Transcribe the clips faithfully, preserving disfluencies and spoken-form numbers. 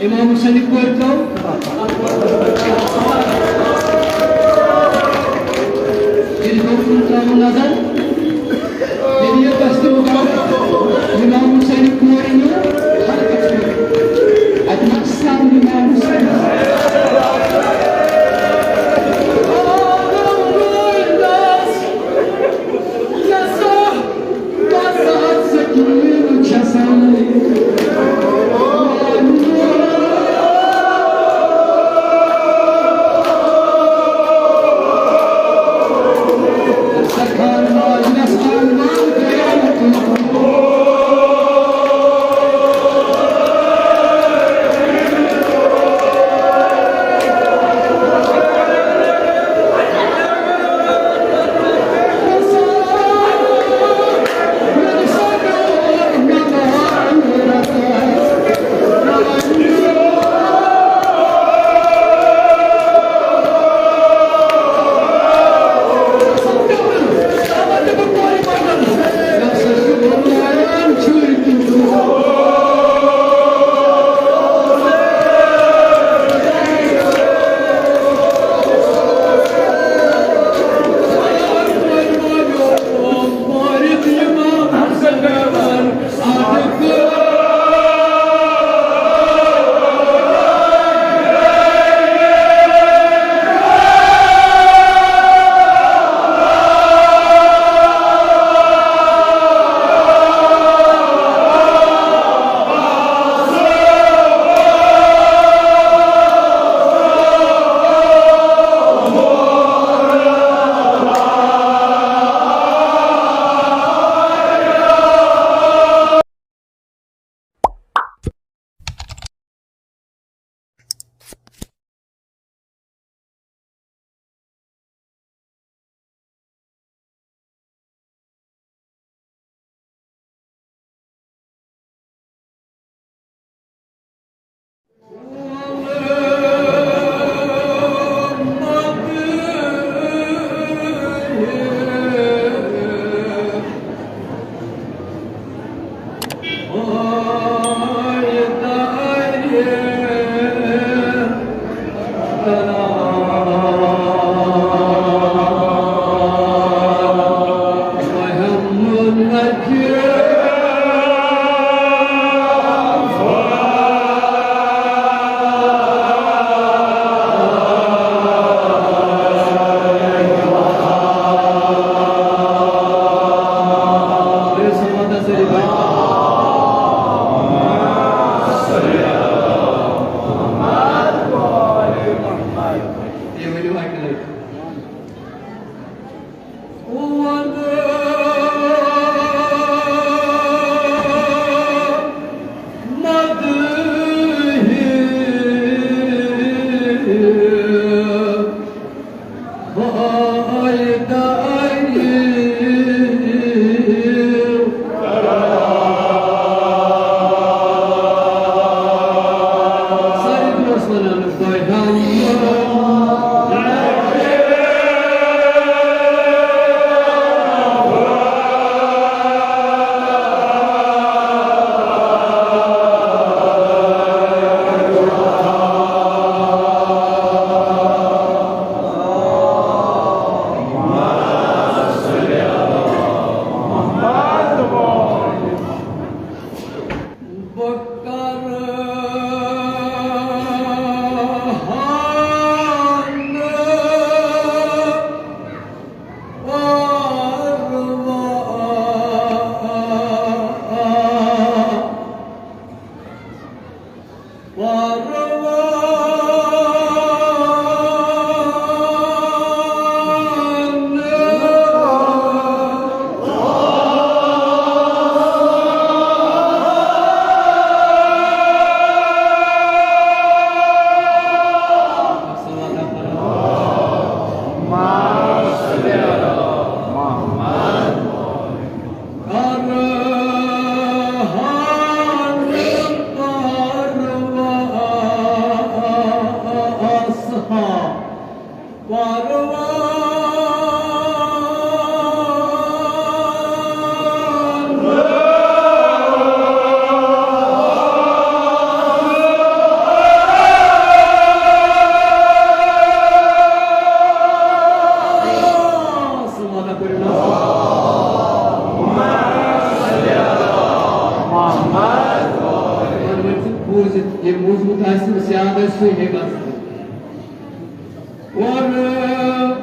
امام حسین کورِ ترٲو۔ ییٚلہِ گوٚو تِم ترٲوُن نظر، ییٚلہِ یہِ دستہِ مُبارک امام حسین کورِ نیوٗ، حرکت کٔر۔ اتہِ نۄقصان امام حسین۔ بوٗزِتھ ییٚلہِ موٗزمُت آسہِ، تٔمِس یاد آسہِ، سُے ہیٚکہِ اَتھ۔ قربان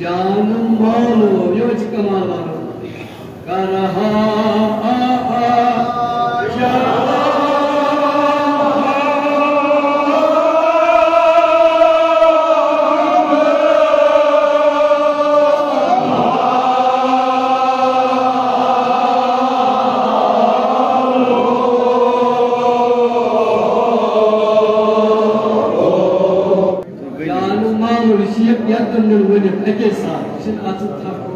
جان مالو، یہِ چھِ کمال والو۔ کرہا جان مالو، یہِ چھِ یَتھ دۄن دۄن ؤنِتھ اَکے ساتہٕ، یہِ چھِنہٕ اَژُن تھپھ۔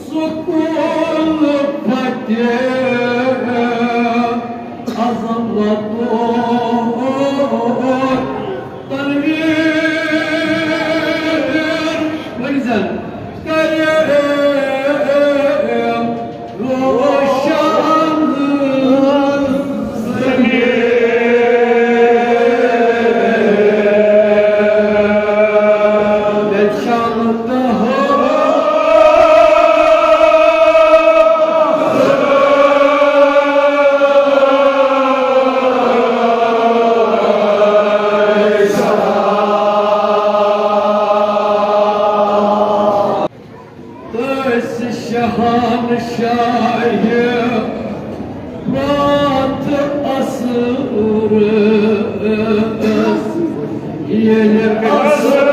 سکون فتح عظمت و تنویر۔ ؤنۍ زَن۔ کرے روشن زمین۔ تٔسۍ شہنشاہہِ پرٛٮ۪تھ عصرس ییٚلہِ عصر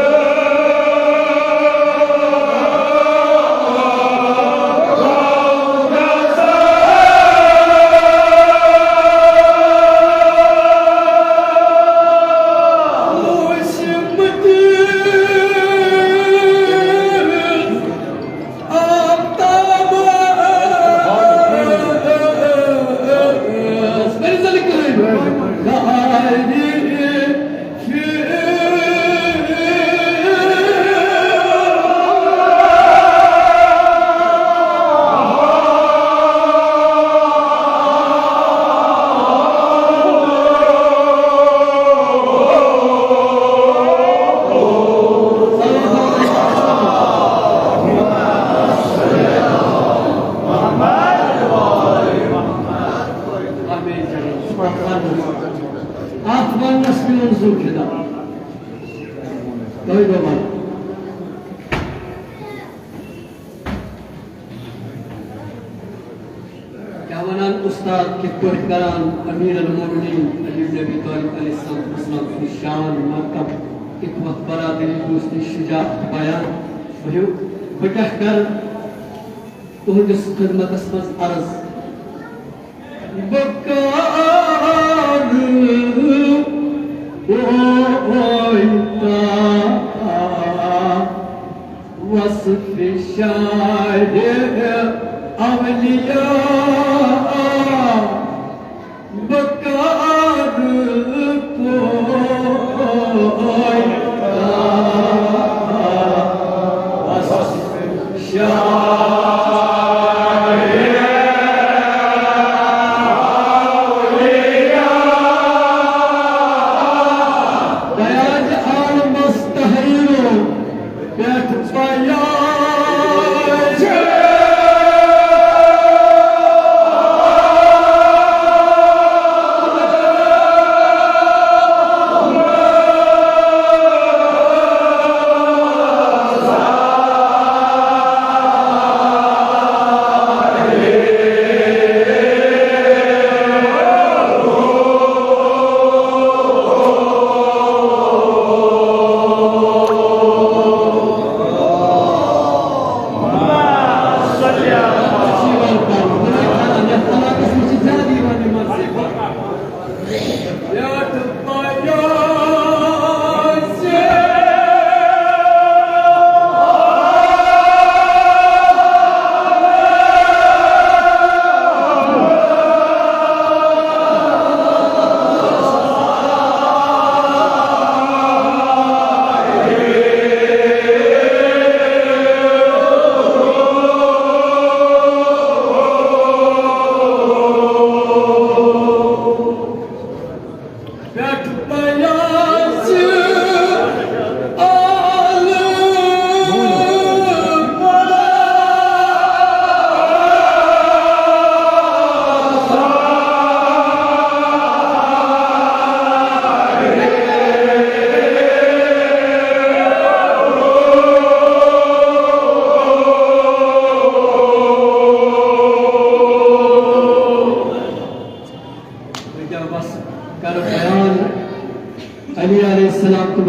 اَتھ وَننَس میون زُو فِدا۔ تۄہہِ گوٚو وَنُن۔ کیٛاہ وَنان اُستاد، کِتھ پٲٹھۍ کَران امیر المومنین علی بن ابی طالب علیہ الصلوۃ والسلام سُنٛد شان، مرتب، اخوت، برادری، دوستی، شجاعت بیان۔ بہٕ ہیوٚ، بہٕ کیٛاہ کَرٕ تُہٕنٛدِس خدمتَس منٛز عرض؟ بہٕ کَرٕ بوے تا وصف شاہ اولیاء، بہٕ کَرٕ بوے تا وصف شاہ بیان عالمس تحریرو پٮ۪ٹھ بیان۔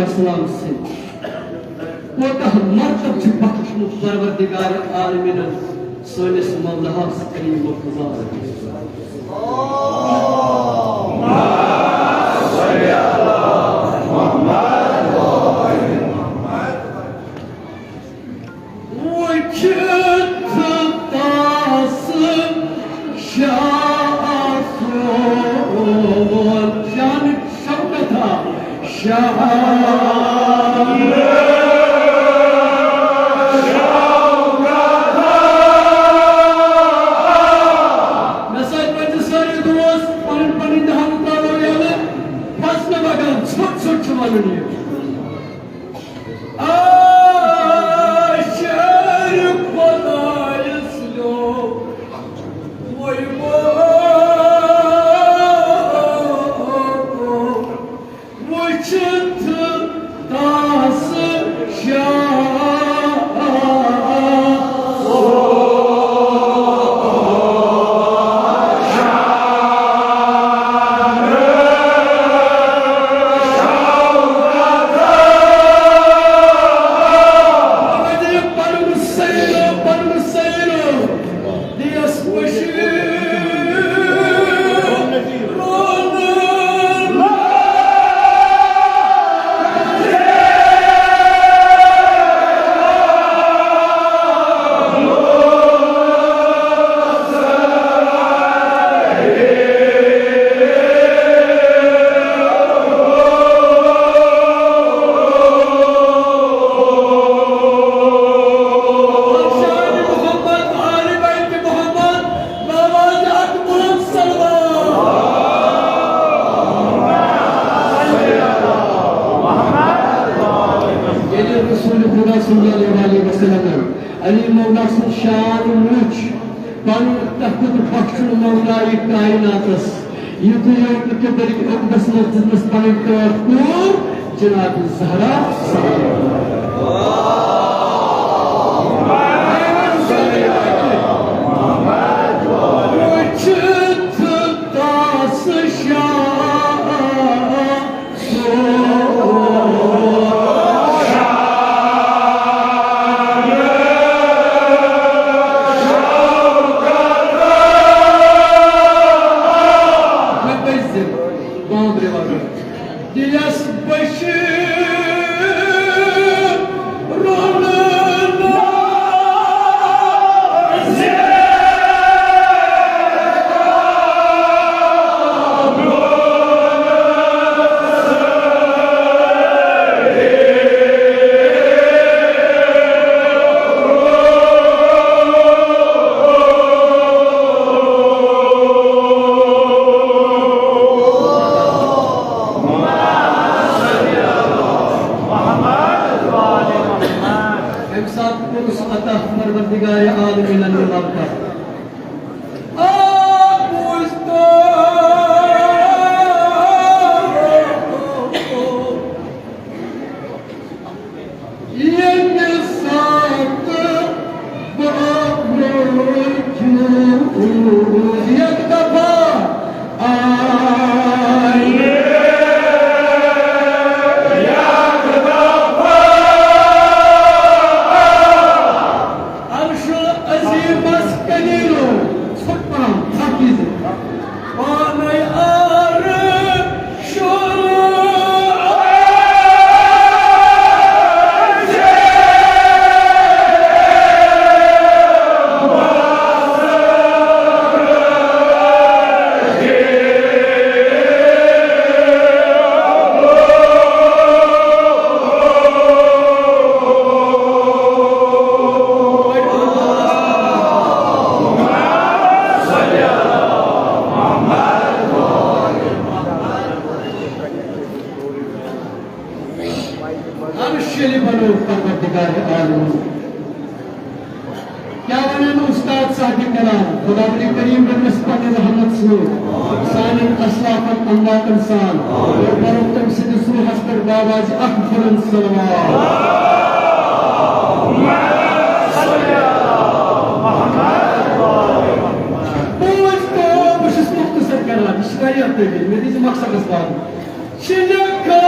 السلام سۭتۍ کوتاہ مرتب چھُ بخشمُت پروردگار عالمینن سٲنِس مولاہس کریم الخزان۔ وٕچھِتھ تس شاہ سون شان شوکت ہا، شاہ شوکت ہا۔ مےٚ سۭتۍ پٔکِو سٲری دوس، پنٕنۍ پنٕنۍ دہان ترٛاوو یَلہٕ، پھسنہٕ بغٲر ژھوٚٹ ژھوٚٹ چھُ وَنُن یہِ۔ آ، شعر خۄدایَس لیوٚکھ وۄنۍ وٕچھِتھ تس شاہ۔ پنُن سیل، پنُن سیل۔ دیس خوشی۔ محمد، آل بیت محمد، بآواز اکھ بلند صلوات۔ ییٚلہِ رسول خدا صلی اللہ علیہ وسلم علی مولا سُنٛد شان وُچھ، پنُن تخت بخشُن مولائے کائناتس۔ یُتھُے یوم قدر کِس عقدس منٛز دِژنَس پنٕنۍ ٹٲٹھ کوٗر جناب زہرا۔ وُچھِتھ تس شاہ بانٛبرِ وغٲر۔ یَس بشیر رونن امہِ ساتہٕ کوٚرُس عطا پروردگار عالمینن یہِ موقع۔ آ، بوٗزتو۔ ییٚمہِ ساتہٕ بہٕ روٗدُس یک دفعہ آیہِ، یک دفعہ عرش عظیمس کنیرو ژھۄٹ پہم تھپھ دِتھ۔ پانے عرش عرش ییٚلہِ بنوو پروردگار عالمو۔ کیٛاہ وَنن استاد صاحب کرام، خداوند کریم رٔٹِنَس پننہِ رحمت سۭتۍ سانٮ۪ن اسلافن امواتن سان، اور پرو تٔمۍ سٕنٛدِس روحس پٮ۪ٹھ باواز اکھ بلند صلوات۔ بوٗز تو، بہٕ چھُس مختصر کران، یہِ چھِ واریاہ طویل، مےٚ دِژ مقصدس واتُن۔ چھِ لیکھان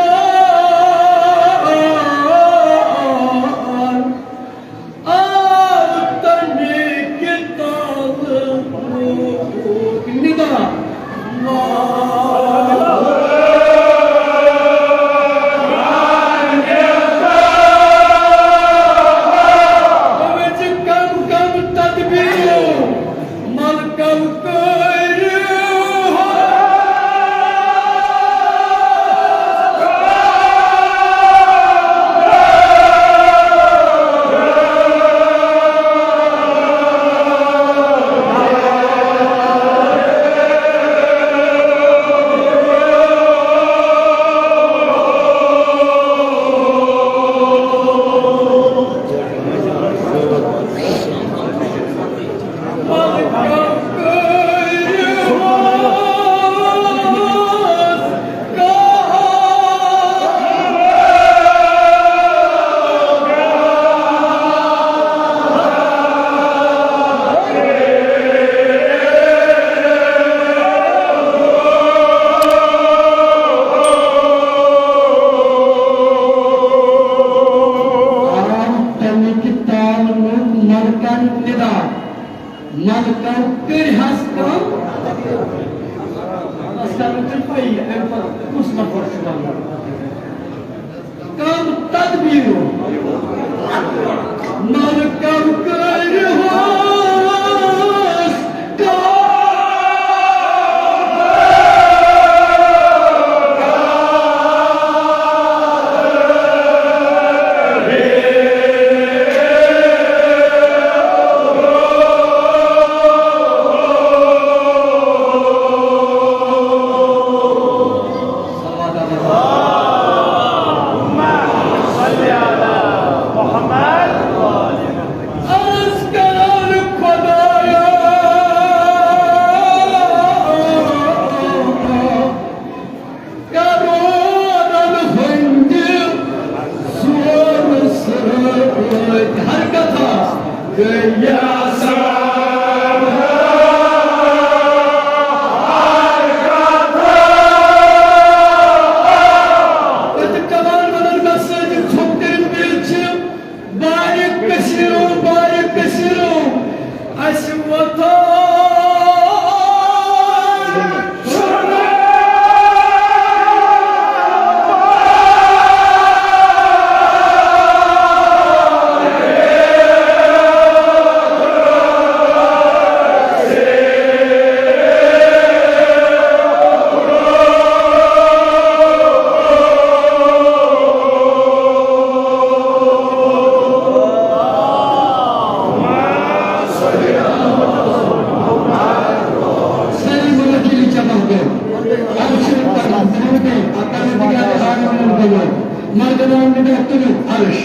کر ندا، ملکو کٔرۍ حظ کم۔ بس کرو تیٚلہِ پَیی، اَمہِ پتہٕ کُس نفر چھُ وَنان۔ کم تدبیرو، ملکو کٔرۍ حظ کم۔ عرض کران خدایا، کرورن ہٕنٛدِ زورٕ سۭتۍ۔ ہر کتھا گٔیَس۔ أتھۍ کمال ونن مےٚ سۭتۍ ژھۄپہٕ کٔرِتھ بیٚیہِ چھِ بارِ کثیرو، بارِ کثیرو، اَسہِ وۄتھان۔ سٲری ملک ییٚلہِ جمع گوٚو، عرشُل پرنس برونٛٹھ گٔے، پروردگار عالمن گوٚو، مردمان ندا تُلِو عرش۔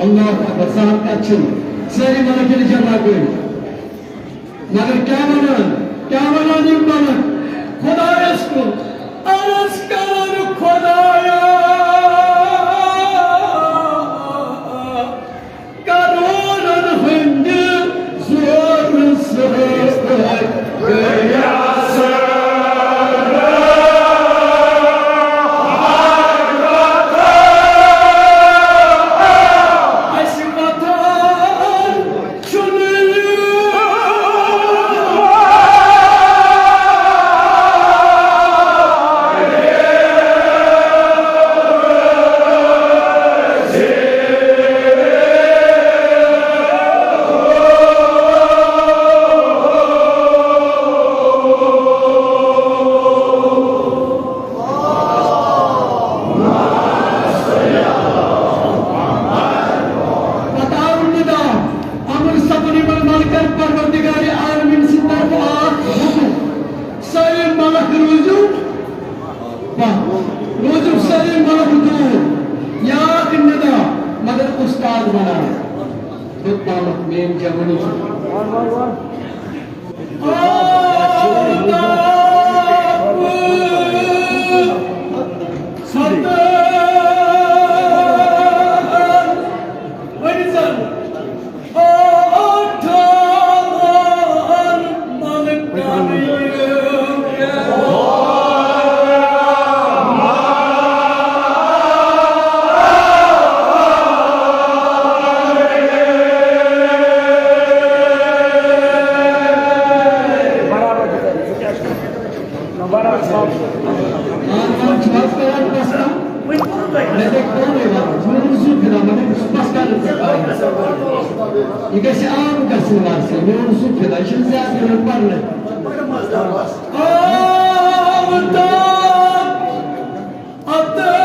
اللہ اکبر، سہل کتھ چھنہٕ۔ سٲری ملک ییٚلہِ جمع گٔے، مگر کیٛاہ ونان، کیٛاہ ونان یِم ملک؟ خدایس کُن عرض کران، خدایا، کرورن ہٕنٛدِ زورٕ سۭتۍ گٔیَس۔ اَسہِ وۄتھان چھُنہٕ۔ پتہٕ آو ندا، امر سپُد یِمن ملکن پروردگار عالمین سٕنٛدِ طرفہٕ اکھ حکم، سٲری ملک روٗزِو، واہ، روٗزِو سٲری ملک دوٗر۔ یہِ اکھ ندا، مگر استاد ونان، بہٕ پامکھ میٲنۍ جوٲنی چھِ۔ آرمان چھُ حظ کران پسند؟ مےٚ گٔے کٲمٕے وَنان، میون زُو فِدا، مگر بہٕ چھُس پَسکَرَس پٮ۪ٹھ آمُت۔ یہِ گژھِ عام گژھُن وارٕ سۭتۍ، میون زُو فِدا، یہِ چھُنہٕ زیادٕ یِوان پَرنہٕ۔ آفتاب، آفتاب۔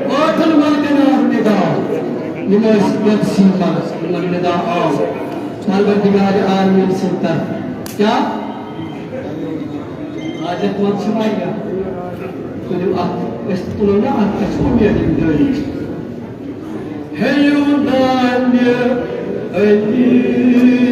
ٲٹھن ملکن آو ندا، یِم ٲسۍ یَتھ سیٖمَس، یِمَن ندا آو۔ پروردگار عالمین سٕنٛدِ طرفہٕ۔ کیٛاہ؟ حاجت مند چھِ واریاہ۔ تُلِو اَتھ، أسۍ تہِ تُلو نا اَتھ، اَسہِ چھِ اُمید اَمہِ دٲنِچ۔ ہیٚیِو دانہِ أنِتھ۔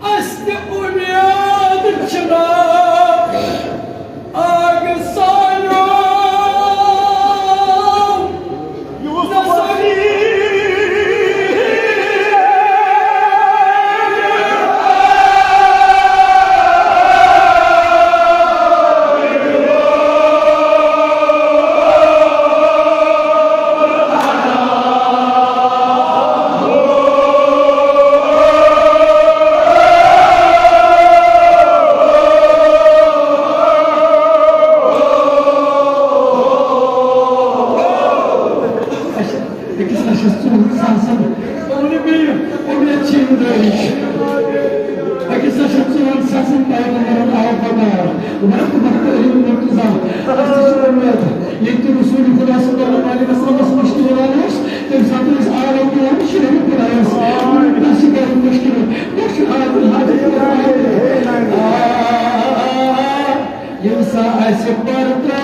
اَسہِ تہِ اُمید چھِنہٕ آگہٕ سانیو نصیب۔ أکِس لَچھَس ژۄن ساسَن، وَنہِ بیٚیہِ، اُمید چھِ یِم دٲری چھِ۔ أکِس لَچھَس ژۄن ساسَن پیغمبرَن آو پکار، وقت وقت علی مرتضیٰ۔ اَسہِ تہِ چھِ اُمید، ییٚتہِ تہِ رسول خدا صلی اللہ علیہ وسلمَس مُشکِل وَنان اوس، تَمہِ ساتہٕ ٲسۍ آرام دِوان شیرِ خدایَس۔ اَسہِ چھِ گَرِ مُشکِل، مےٚ چھُ حاضر، حاضر۔ آ، ییٚمہِ سا اَسہِ پردٕ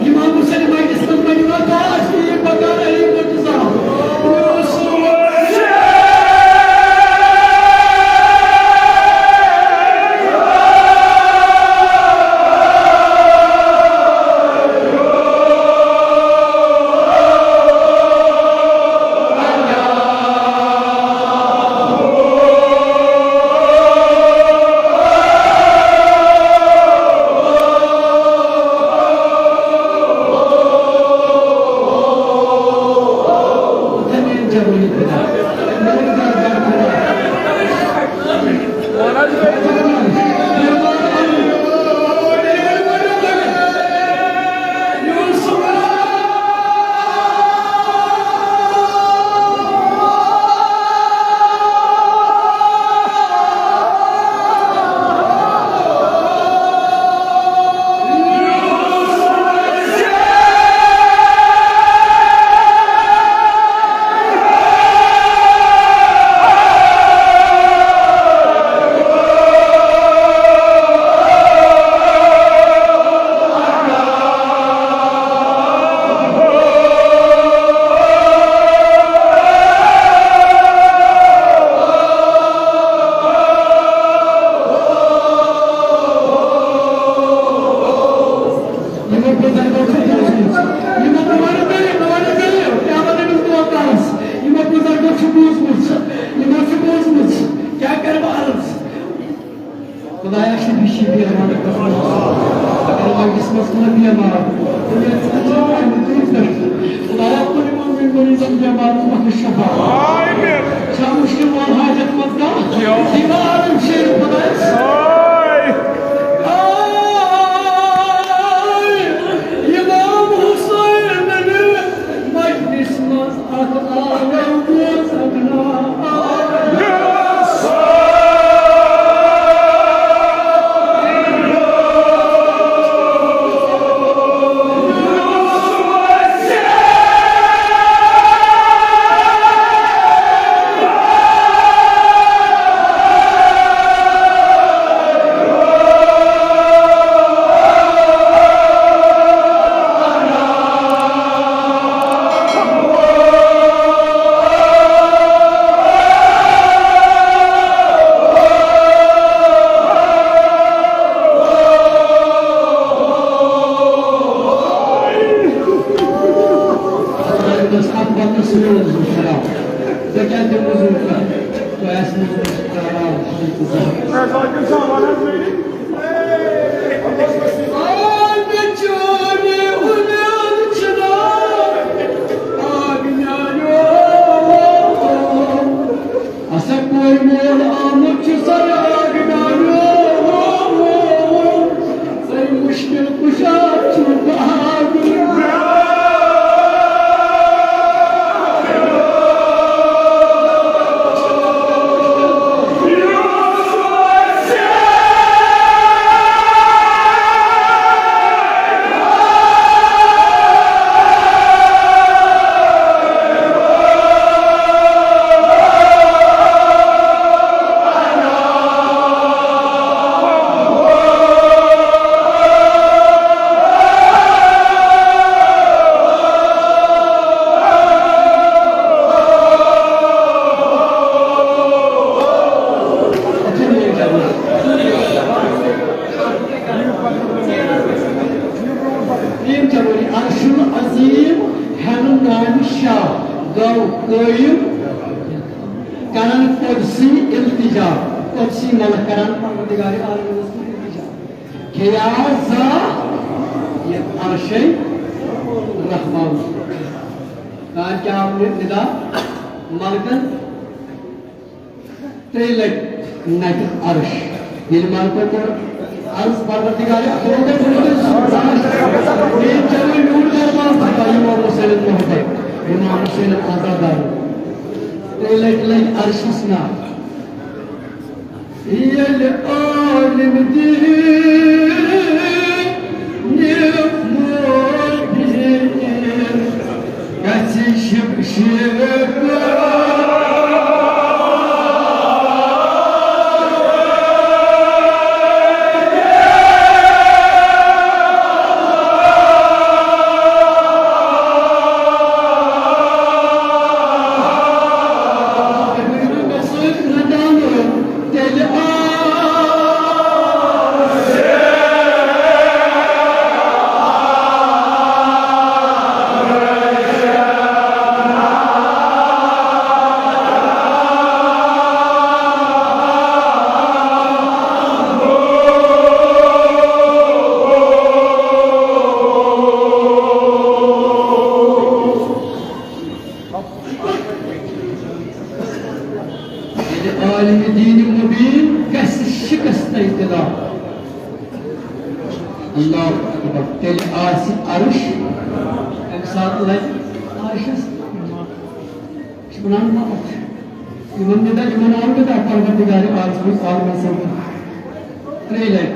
امام حسین مجلس منٛز ؤنِو حظ، آ، أسۍ چھِ یہِ پکان علی مرتضیٰ۔ یِمو بُزرگو چھِ بوٗزمٕژ، یِمو، بہٕ وَنہٕ بیٚیہِ، بہٕ وَنہٕ بیٚیہِ، کیٛاہ وَنہٕ أمِس بہٕ وَنہٕ؟ یِمو بُزرگو چھِ بوٗزمٕژ، یِمو چھِ بوٗزمٕژ، کیٛاہ کَرٕ بہٕ عرض؟ خدایا، شبی شبی امان قسم۔ اگر مجلس منٛز کانٛہہ بیمار، تہٕ ییٚلہِ ژٕ اَژَکھ اَمہِ دُنیا پٮ۪ٹھ، خدایا، کُنہِ منٛز مِنٛز مریضن بیمارن بخش شفا۔ آمین۔ چھا مُشکِل وول حاجت منٛد کانٛہہ؟ یو۔ دیٖوا عالم شیر خدایس۔ آے۔ آے۔ امام حسین مجلس منٛز اکھ عالم بوزن۔ ہٮ۪نہٕ نامہِ شاہ گوٚو قٲیِم، کران قۄدسی التجا، قۄدسی ملک کران پروردگار عالمس کُن التجا۔ کھیازا یہِ عرشے رحمان۔ تاکہ آو ندا ملکن ترٛیٚیہِ لٹہِ نٹہِ عرش۔ ییٚلہِ ملکو کوٚر عرض پروردگار اکرم تہٕ ووٚن تٔمۍ سُنٛد عرش، میٛٲنۍ چلو میون دربار تھاو امام حسینن محبت، امام حسینن عزادار۔ ترٛیٚیہِ لٹہِ لگہِ عرشس نار۔ ییٚلہِ عالم دین مبین گژھِ شِب شِب۔ ییٚلہِ عالمِ دیٖنِ مُبیٖن گژھِ شِکستَے دِلا۔ اللہ اکبر۔ تیٚلہِ آسہِ عرش، اَمہِ ساتہٕ لَگہِ عرشَس۔ چھِ وَنان مَلَک۔ یِمَن نِدا، یِمَن آو نِدا پروردگارِ عالمَس، عالمَس سَمجھ۔ ترٛیٚیہِ لَٹہِ۔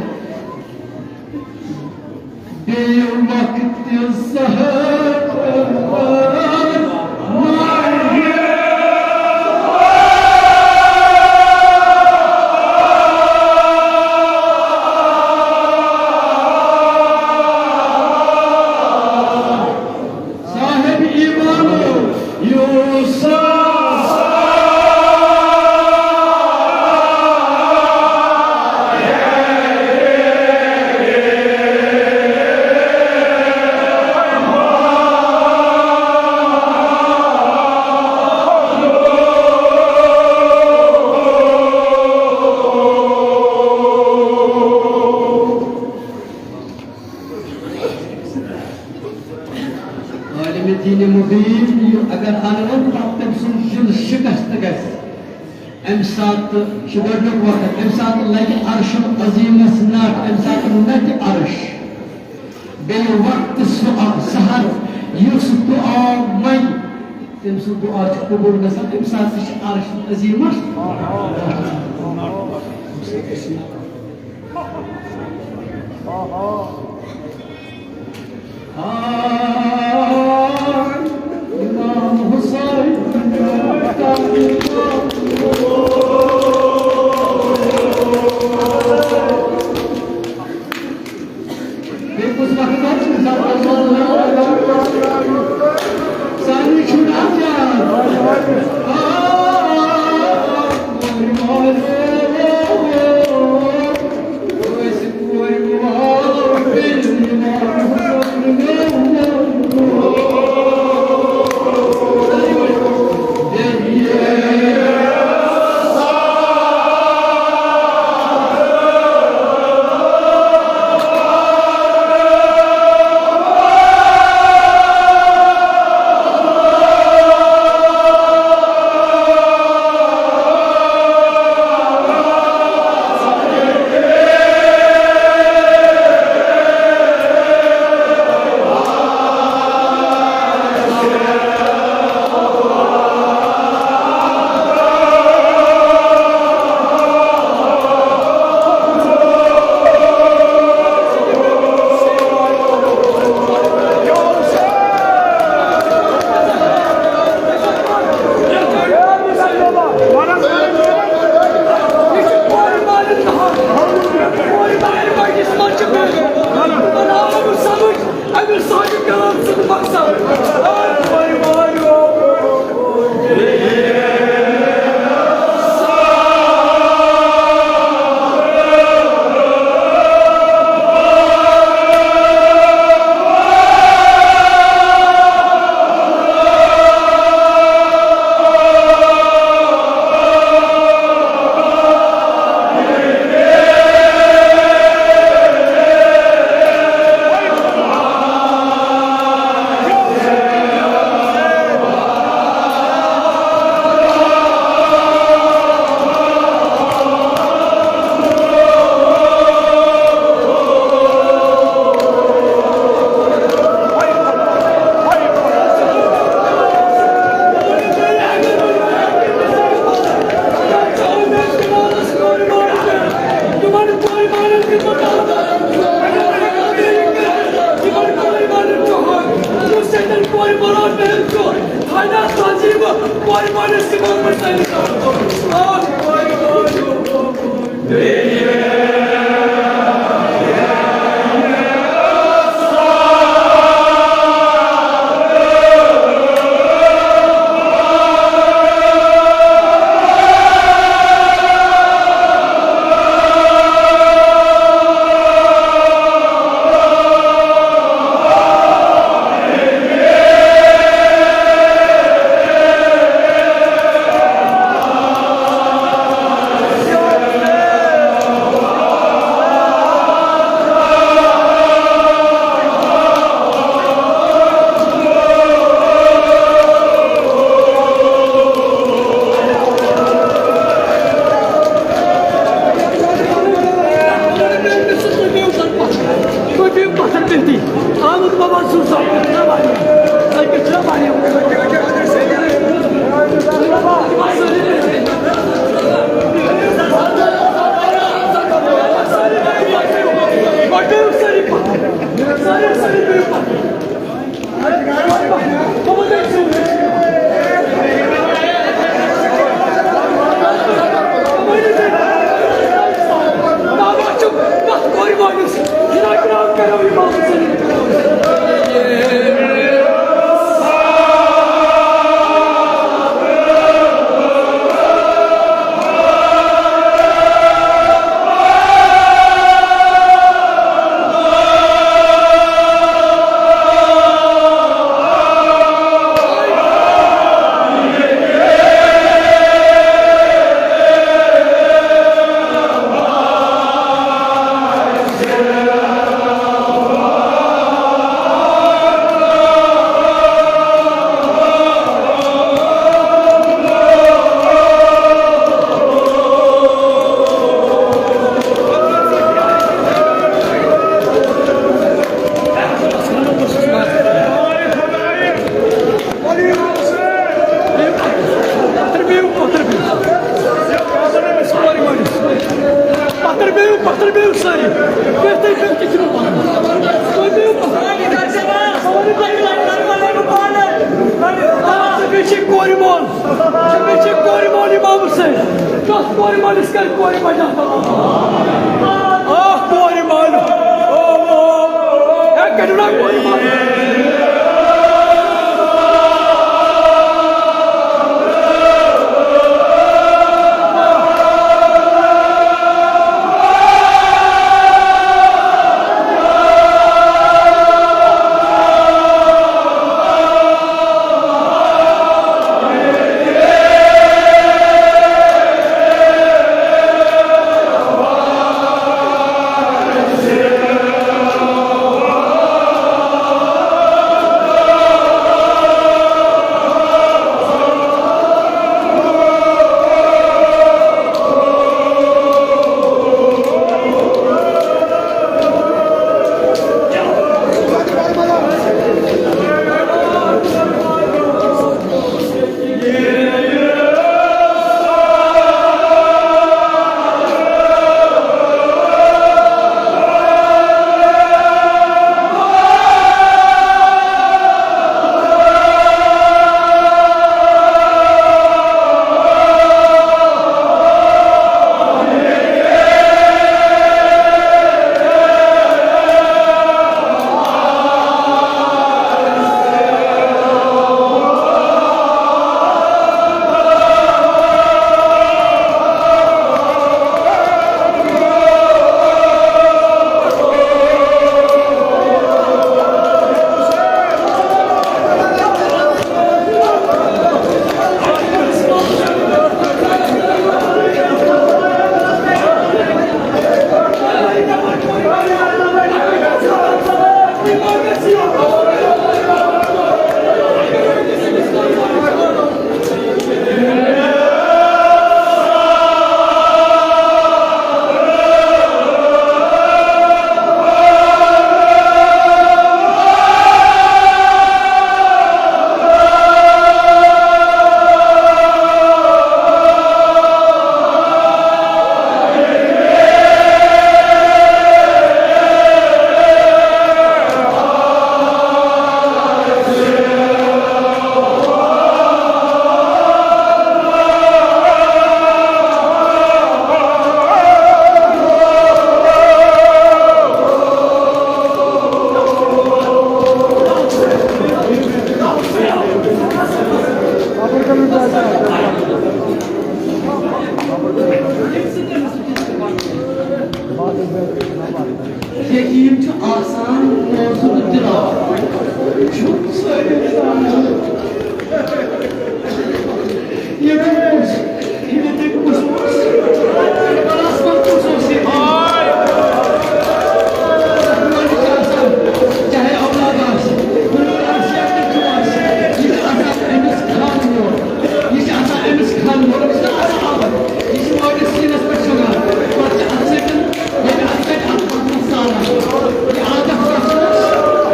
بیٚیہِ وقتہٕ سحر صاحب ایمان یوسف۔ عالمِ دیٖنِ مُبیٖن، یہِ اگر اَنوَن، پَتہٕ تٔمۍ سُنٛد دِل شِکست گژھِ۔ اَمہِ ساتہٕ چھُ گۄڈٕنیُک وقت، اَمہِ ساتہٕ لَگہِ عرشُل عظیٖمَس نَٹھ، اَمہِ ساتہٕ نَٹہِ عرش۔ بیٚیہِ وقتہٕ سُہ آ-، سحر، یُس دُعا منٛگہِ، تٔمۍ سُنٛد دُعا چھُ قبوٗل گژھان، اَمہِ ساتہٕ تہِ چھِ عرشُل عظیٖمَس۔ تُہۍ بِہِو پَتھر پیٚٹھی۔ آمُت بابا سُنٛد سب کچھ نہ مانہِ۔ سب کچھ نہ مانہِ۔ گۄڈٕ بِہِو سٲری پَتھر۔ سٲری، سٲری بِہِو پَتھر۔ پتھر بِہِو، پتھر بِہِو۔ سوری مٲلِس۔ پتھر بِہِو، پتھر بِہِو سٲری۔ بہتر، بہتر چھُنہٕ پَرُن۔ تُہۍ بِہِو پتھر۔ بیٚیہِ چھِ کورِ مول۔ بیٚیہِ چھِ کورِ مول اِمام حُسین۔ تَتھ کورِ مٲلِس کَرِ کورِ مجاز۔ اَکھ کورِ مول۔ او، او۔ ہے، کٔرِو نا کورِ مول۔ ییٚتہِ اوس، ییٚتہِ اوس، بَرابَر اوس یہِ۔ چاہے اولاد آسہِ، کورِ آسہِ یا نیٚچوٗ آسہِ، یہِ چھُ آسان أمِس خانہٕ وول۔ یہِ چھُ آسان أمِس خانہٕ وول، أمِس چھُنہٕ آسان عادت۔ یہِ چھُ مٲلِس سیٖنَس پٮ۪ٹھ شۄنٛگان۔ پَتہٕ چھِ اَتھٕ سۭتۍ، ییٚلہِ اَتھٕ سۭتۍ اَتھ پَتہٕ ساران۔ یہِ عادت کَس اوس؟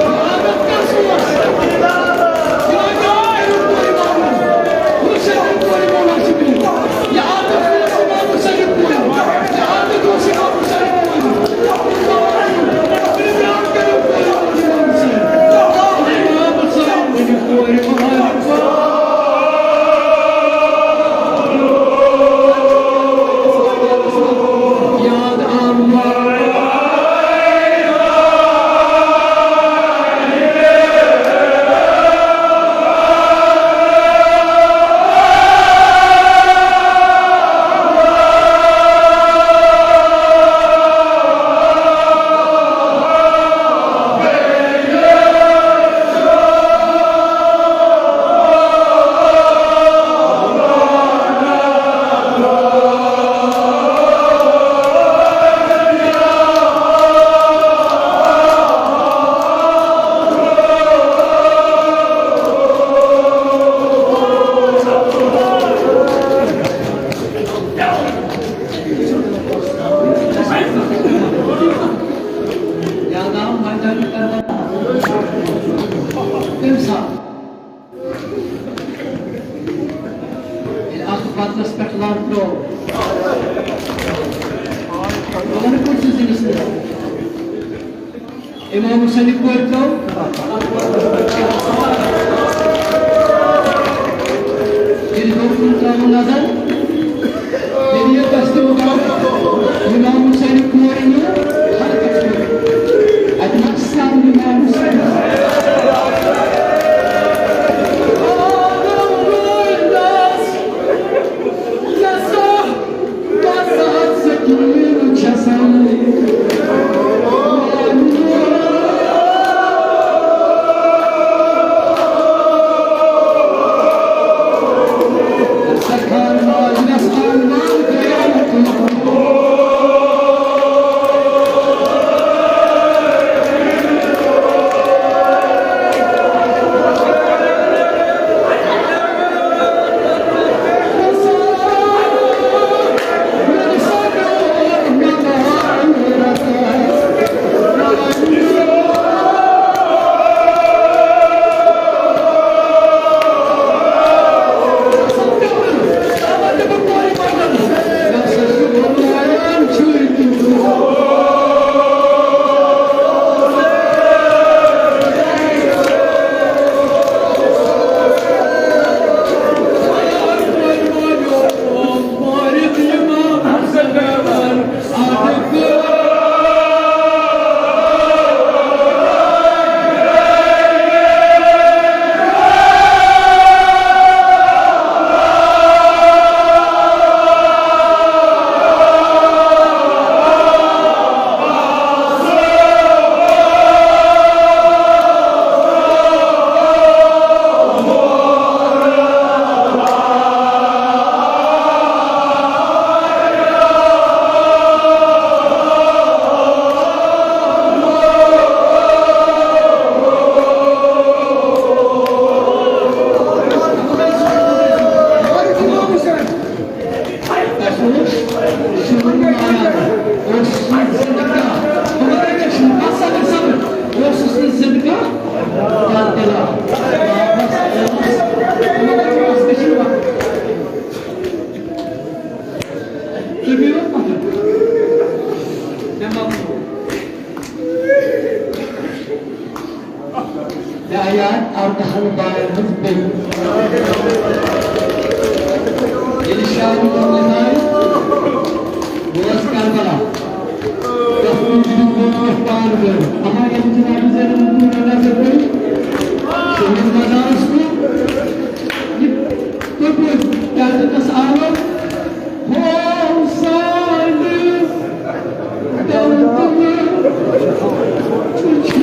یہِ عادت کَس اوس؟ یہِ عادت کَس اوس؟ یاد آو، وۄنۍ زَن کَرو تَمہِ ساتہٕ، ییٚلہِ اَتھ بدنَس پٮ۪ٹھ لَو ترٛوو، خبر کُس چھُ زِنِس منٛز؟ امام حسین کورِ ترٲو۔ ییٚلہِ برٛونٛہہ کُن ترٛٲوٕن نظر، ییٚلہِ یہِ دستہِ مُبارک امام حسین کورِ نیوٗ حلقس پٮ۪ٹھ، اَتہِ نَس سان امام حسین۔ یا یار، اَردَہَن بارَن ہٕنٛز بیٚیہِ۔ ییٚلہِ شاہ محمد آے، بہٕ اوسُس کربلا۔ تَتھ منٛز چھُ یہِ گوٚمُت پانہٕ گٔر۔ اَما ییٚلہِ جناب زینَن العبدین نظر گٔے، تِہُنٛد مزارَس کُن، یہِ کوٚت ووت؟ کیٛازِ تَس آو؟ ہو سانہِ دَردٕ چھُ